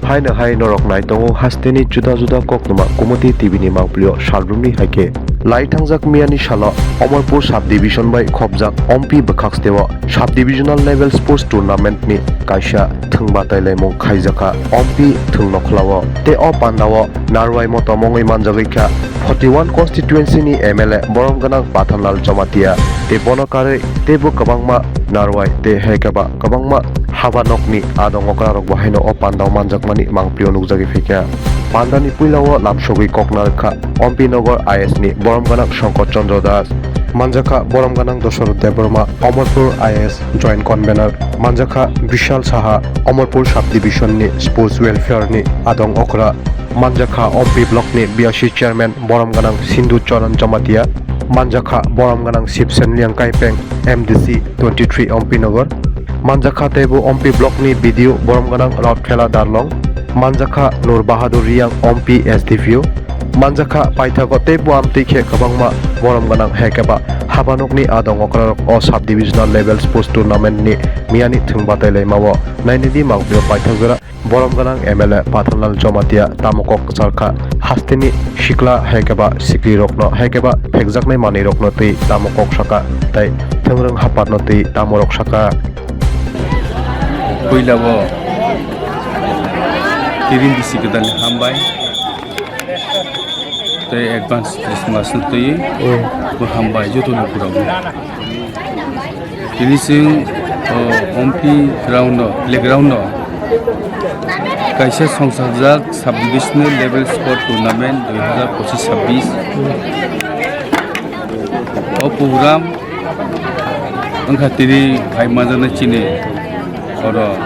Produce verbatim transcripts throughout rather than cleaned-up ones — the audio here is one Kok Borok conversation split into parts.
Haino hai norok nai tongo hasteni juda juda koktwma Kumoti T V ni mangpilio salrumni hai khe. Lai thangjak miyani salo Omorpur sub division bai khopjak Ompi bwkhaksteo sub divisional level sports tournament ni kaisa thwngba tailaimung khaijakha Ompi thwng nokhlao. Tei o pandao narwai motom wngwi manjagwi kha forty one constituency ni M L A borom gwnang Pathanlal Jamatia tei bono karwi teibo kwbangma narwai tei hai khe ba kwbangma haba nokni adong okrarok bo haino o pandao manjakmani mangpilio nukjagwi phaikha. Pandani puilao lamsogwi kok narwkha Ompi Nagar I S ni borom gwnang Shankar Chandra Das, manjakha borom gwnang Dosoroth Debbarma, Omorpur I S joint convener, manjakha Bishal Saha, Omorpur sub division ni sports welfare ni adong okra, manjakha Ompi block ni B R C chairman borom gwnang Sindhu Charan Jamatia, manjakha borom gwnang Sibsen Liang Kaipeng, M D C twenty three Ompi Nagar, manjakha teibo Ompi block ni B D O borom gwnang Rautphela Darlong, manjakha Nur Bahadur Riang Ompi S D P O, manjakha paithago teibo amtwi khe kwbangma borom gwnang hai khe ba habanokni adong okrarok o sub divisional level sports tournament ni miyani thwngba tailaimao. Nainidi mangpilio paithak jora. Borom gwnang M L A Pathanlal Jamatia tamo kok kwcharkha, hasteni sikla hai khe ba siklirokno hai khe ba phekjaknai manwirokno twi tamo kok saka tei thwngrwng hapharno twi tamo rok saka. Puila o kiring bisi kwtal hambai tei advance Christmas no twi bo hambai joto ni pura. Tini chwng, o, Ompi ground no, playground no kaisa songsajak sub-divisional level sport tournament dui hazar pochis sabbish. O program wngkha tini phai manjaknai chini oro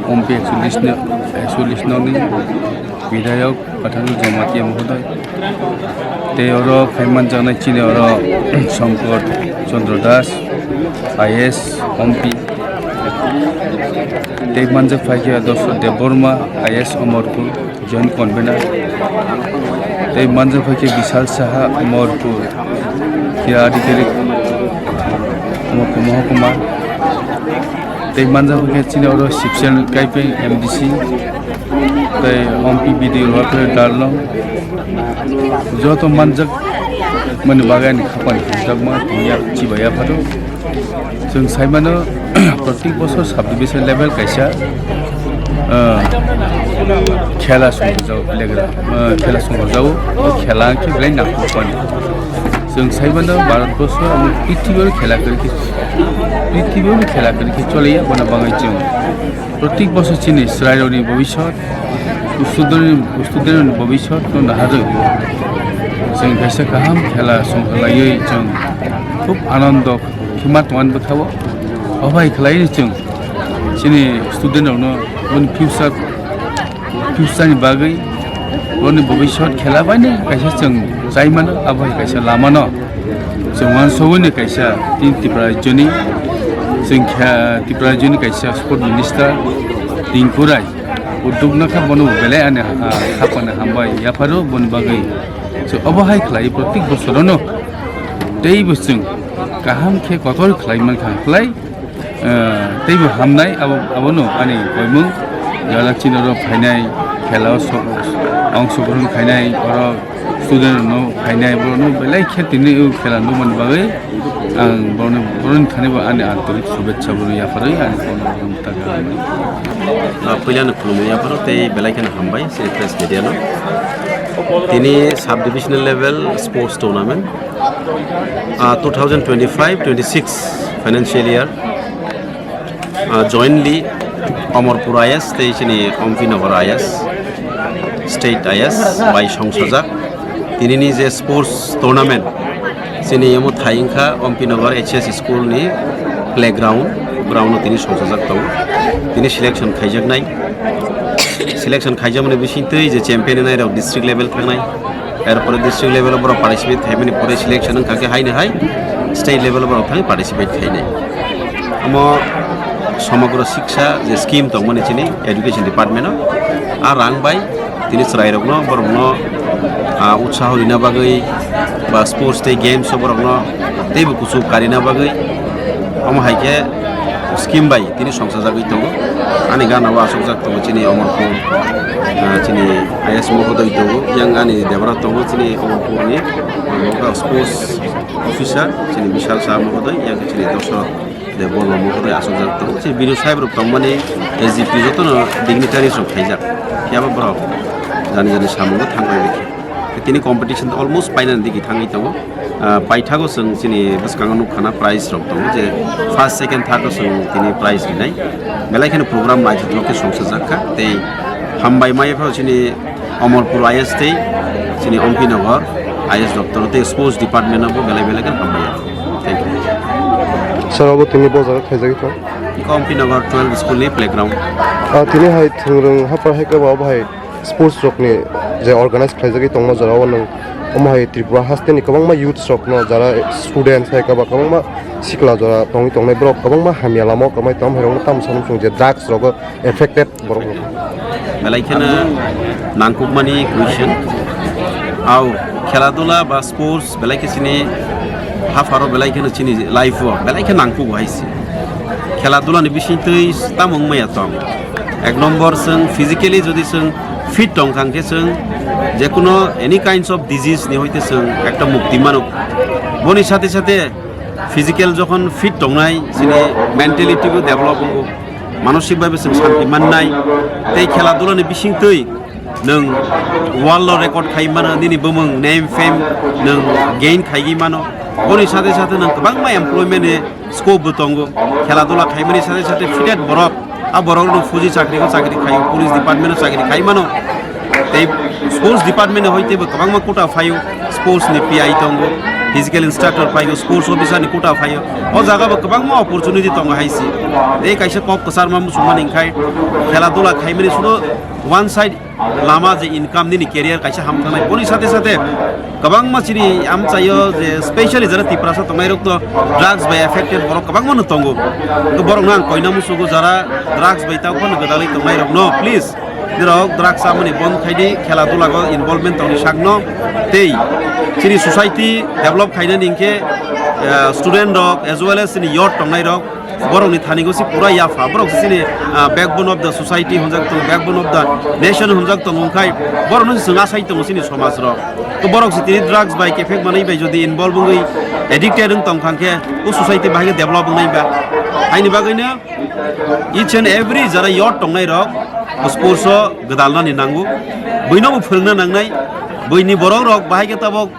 Ompi ekchollish no, ekchollish nokni bidhayok Pathanlal Jamatia Mohoday. Tei oro phai manjaknai chini oro Shankar Chandra Das, I A S, Ompi. Tei manjak phai khe Dosoroth Debbarma, I A S, Omorpur, joint convener. Tei manjak phai khe Bishal Saha, Omorpur, khe adhikarik, Omorpur Mohokuma. Tei manjak phai khe chini oro Sibsen Kaipeng, M D C. Tei Ompi B D O Rautphela Darlong, joto manjak mani bagwi ani khapang himjakma tongya chiba yapharo. Chwng saimano, protik bosor sub-division level kaisa, ah, khela songjago, legra, ah, khela songjago. O khela khe belai nangkukmani. Chwng saimano, Bharat borso amo prithibi o khela kwrwi khe, prithibi o khela kwrwi khe choliya, bono bagwi chwng Protik bosor chini chwrairokni bobisot, student, student rokni bobisot no naharwi chwng kaisa kaham khela songkhlaiwi chwng khub anando khe ma tongmani bwkhao. Obo hai khlaiwi chwng chini student rokno boni future, future ni bagwi boni bobisot khela baino kaisa chwng chai mano, abo hai kaisa lama no. Chwng uansugwi ni kaisa tini Tripura rajyoni, chwng kha Tripura rajyoni kaisa sport minister Tinku Rai uddog nakha, bono belai ani ha-, khapana hambai yapharo boni bagwi. So obo hai khlai protik bosorono teibo chwng kaham khe kotor khlai mankha khlai, eh, teibo hamnai abo, abono ani koimung jala chini oro phainai khela o sok-, ongsogron khainai oro student rokno phainai, borokno belai khe tini o khela nukmani bagwi ang borokno, borokni thani bo ani antorik shubechha, borokno yapharwi ani phone rok taka hambai. Ah, puilano khulumwi yapharo tei belai kheno hambai chini press media no. Tini sub divisional level sports tournament, ah, two thousand twenty-five twenty-six financial year, ah, jointly Omorpur I S tei chini Ompi Nagar I S, State I S bai songsajak. Tinini je sports tournament, chini omo thai wngkha Ompi Nagar H S school ni playground, ground o tini songsajak tongo. Tini selection khaijaknai, selection khaijakmani bisingtwi je champion wngnai rok district level thangnai. Erpore district level o borok participate khaimani pore selection wngkha khe haino hai state level o borok thangwi participate khainai. Omo Somagro Shiksha je scheme tongmani chini education department o, a rang bai tini chwrairokno, borokno, ah, utsaho rina bagwi ba sports tei games o borokno teibo kuchuk karina bagwi omo hai khe scheme bai tini songsajagwi tongo. Ani gana o asokjak tongo chini Omorpur, ah, chini I S mohodoi tongo, yang ani debra tongo chini Omorpurni, ah, sports officer, chini Bishal Shah mohodoi, yang chini Dosho Debbarma mohodoi asokjak tongo. Chini bini saibrok tongmani S G P jotono dignitaries rok khaijak. Phiya ba borok jani jani samungo thangbai rikha. Tini competition almost final digi thangwi tongo. Ah, paithago chwng chini bwskango nukha na prize rok tongo je first, second, third o chwng tini prize rinai. Belai kheno program naithothok khe songchajak kha tei hambai mai phano chini Omorpur I S tei chini Ompi Nagar I S doptor tei sports department no bo belai belai kheno hambai ya. Thank you. Sir, abo tini bo jaga khaijagwi tong? Ompi Nagar twelve school ni playground. Ah, tini hai thwngrwng hapra hai khe bo abo hai sports rokni je organize khlaijagwi tongma jora o nwng omo hai Tripura hasteni kwbangma youths rokno jara students hai kaba kwbangma sikla jora tongwi tongnai borok kwbangma hamya lama o kwmai tamo hai rokno tamo sanw chwng je drugs rogo affected borok rok. Belai kheno nangkukmani question. Au, khela dula ba sports belai khe chini hapharo belai kheno chini life o belai khe nangkugo hai se. Khela dula ni bising twi tamo wngmaya tong. Ek nombor chwng physically jodi chwng fit tong thang khe chwng je kuno any kinds of disease ni hoite chwng ekta mukti mano. Boni sathe sathe physical jokhon fit tongnai chini mentality bo develop wngo, manosik bai bo chwng santi mannai tei khela dula ni bising twi nwng world o record khai mano, nini bumung name fame nwng gain khaigwi mano. Boni sathe sathe nwng kwbangma employment ni scope bo tongo. Khela dula khaimani sathe sathe fitted borok, a borok rok fuji chakri o chakri khaio, police department o chakri khai mano. Tei sports department ni hoite bo kwbangma quota phaio, sports ni P I tongo, physical instructor phaio, sports officer ni quota phaio. O jaga bo kwbangma opportunity tongo hai se. Tei kaisa kok kwchar ma muchungmani khai khela dula khaimani sudo one side lama je income nini career kaisa ham thangnai. Boni sathe sathe kwbangma chini amchaio je specially jara Tiprasa tongnai rok to drugs bai affected borok kwbangma no tongo. To borok no ang koina musugo jara drugs bai tang phano gwdalwi tongnai rok no please nirok drugs amani bond khaidi, khela dula go involvement tongni sakno tei chini society develop khainani hinkhe, eh, student rok as well as chini youth tongnai rok borokni thani go si pura yapha, borok si chini, ah, backbone of the society hwnjak tongo, backbone of the nation hwnjak tongo, wngkhai borokno si chwng asai tongo chini somaj rok. To borok si tini drugs bai kephek manwi bai jodi involve wngwi addicted wng tong kha khe o society bahai khe develop wngnai ba? Haini bagwino each and every jara youth tongnai rok sports o gwdalnani nango, buino bo phwrwngna nangnai, buini borok rok bahai khe tabok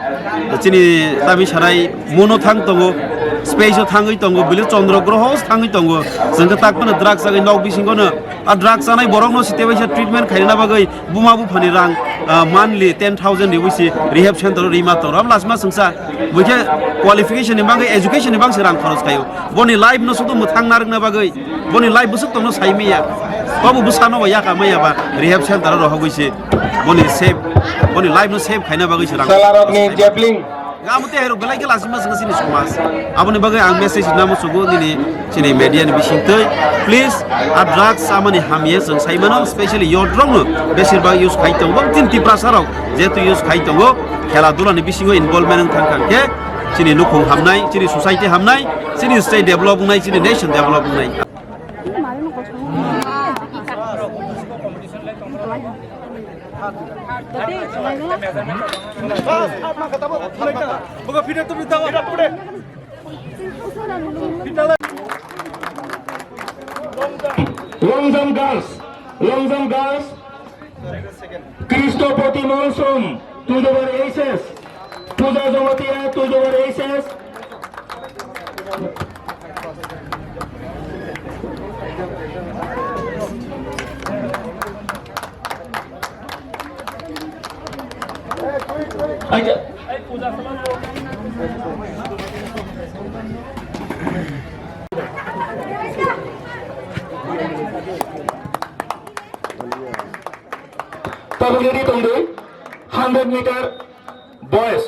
chini tami sarai mono thang tongo, space o thangwi tongo, bili chondro groho thangwi tongo. Chwng khe tak phano drugs chagwi nok bisingo no a drugs chanai borok no site bai sa treatment khaina bagwi buma buphani rang, ah, monthly ten thousand riwi si rehab center o rima tongo. Abo lasima chwngsa bui khe qualification ni bagwi, education ni bagwi se rang khoros khaio. Boni life no sudu mwthang narwkna bagwi, boni life bwswk tongno sai maya. Babu bwsano bo yaka maya ba rehab center o rohogwi se boni save, boni life no save khaina bagwi se rang. Salarokni javelin. Amo tei hairok belai khe lasima sini somaj. Aboni bagwi ang message rina musugo nini chini media ni bisingtwi. Please, a drugs amani hamye chwng sai mano, specially youth rokno besir bak use khai tongo. Tin Tiprasa rok jehetu use khai tongo, khela dula ni bisingo involvement wng thang thang khe chini nukhung hamnai, chini society hamnai, chini state develop wngnai, chini nation develop wngnai. Long jump girls, long jump girls, Kristopoti Monsom, Tuidobar H S, Puja Jamatia, Tuidobar H S. Tabuk ready tongdi, hundred meter boys.